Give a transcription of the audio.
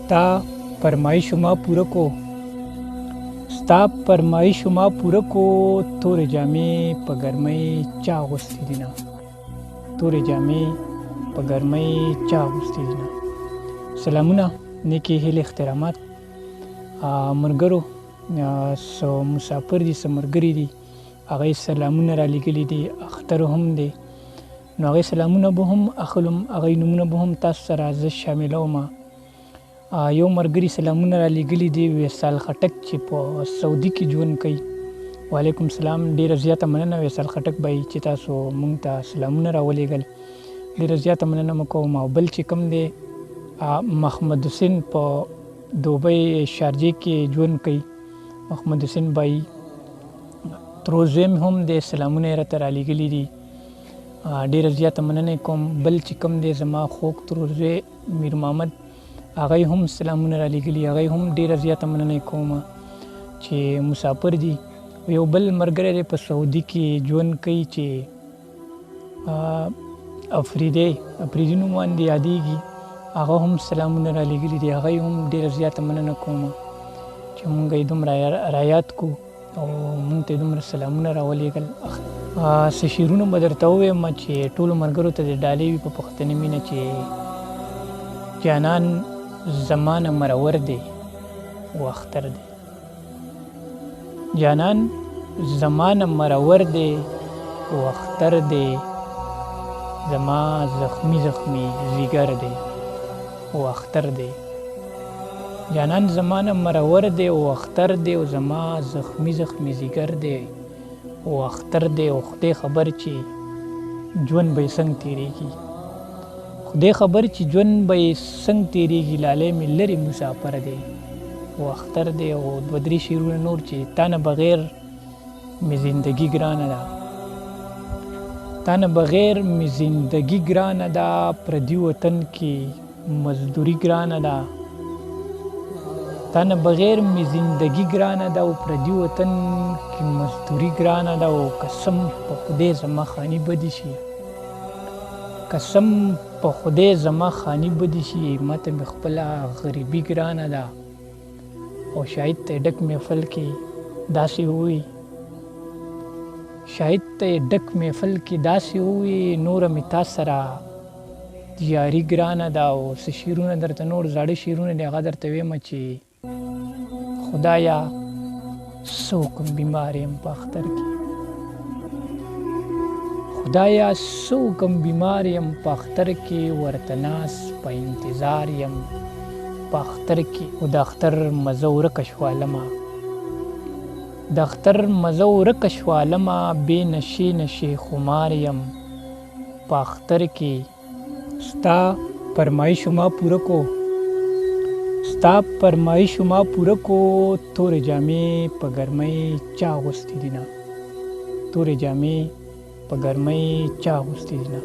ستا فرمایش ما پوره کو، ستا فرمایش ما پوره کو، تورې جامې په ګرمۍ چا اغوستې دي نه، تورې جامې په ګرمۍ چا اغوستې دي نه. سلامونه، نیکې هیلې، احترامات ملګرو. څه مسافر دي، څه ملګري دي، هغه یې سلامونه رالیږلي دي. اختر هم دی، نو هغې سلامونه به هم اخلم، هغې نومونه به هم تاسو سره زه شاملوم. یو ملګري سلامونه رالیږلي دي، وصال خټک چې په سعودي کې ژوند کوي. وعلیکم سلام، ډېره زیاته مننه وصال خټک بای چې تاسو مونږ ته سلامونه راولېږل، ډېره زیاته مننه مو کوم. او بل چې کوم دی، محمد حسین په دوبۍ شارجې کې ژوند کوي. محمد حسین بای ترور زوی مې هم دی، سلامونه یې راته رالیږلي دي، ډېره زیاته مننه یې کوم. بل چې کوم دی، زما خوږ ترور زوی میر محمد، هغه یې هم سلامونه رالیږلي، هغه یې هم ډېره زیاته مننه یې کوم چې مسافر دي. یو بل ملګری دی په سعودي کې ژوند کوي چې افریدی، افریدي نوم باندې یادېږي، هغه هم سلامونه رالیږلي دي، هغه یې هم ډېره زیاته مننه کوم چې مونږ یې دومره رایاد کو او مونږ ته یې دومره سلامونه راولېږل. څه شعرونه به درته ووایم چې ټولو ملګرو ته د ډالۍ وي په پښتني مینه، چې جانان زمانه مرور دی او اختر دی، جانان زمانه مرور دی او اختر دی، زما زخمی زخمی ځیګر دی او اختر دی، جانان زمانه مرور دی او اختر دی، او زما زخمی زخمی ځیګر دی او اختر دی. او خدای خبر چې ژوند به یې څنګه تېرېږي، خدای خبر چې ژوند به یې څنګه تېرېږي، لالی مې لرې مسافر دی او اختر دی. او دوه درې شعرونه نور چې تا نه بغیر مې زندگی ګرانه ده، تا نه بغیر مې زندگی ګرانه ده، پردي وطن کې مزدوري ګرانه ده، تا نه بغیر مې زندگی ګرانه ده او پردي وطن کې مزدوري ګرانه ده. او قسم په خدای زما خاني بدې شي، قسم په خدای زما خاني بدې شي، ماته مې خپله غریبي ګرانه ده. او شاید ته ډک محفل کې داسې ووي، شاید ته ډک محفل کې داسې ووي، نوره مې تا سره یاري ګرانه ده. او څه شعرونه درته نور زاړه شعرونه دي، هغه درته وایم چې خدایا څه وکړم بیمار یم په اختر کې، خدایا څه وکړم بیمار یم په اختر کې، ورته ناست په انتظار یم په اختر کې. او د اختر مزه ورکه شوه لمه، د اختر مزه ورکه شوه لمه، بې نشې نشې خمار یم په اختر کې. ستا فرمایش ما پوره کو، ستا فرمایش ما پوره کو، تورې جامې په ګرمۍ چا اغوستې دي نه، تورې جامې په ګرمۍ چا اغوستې دي نه.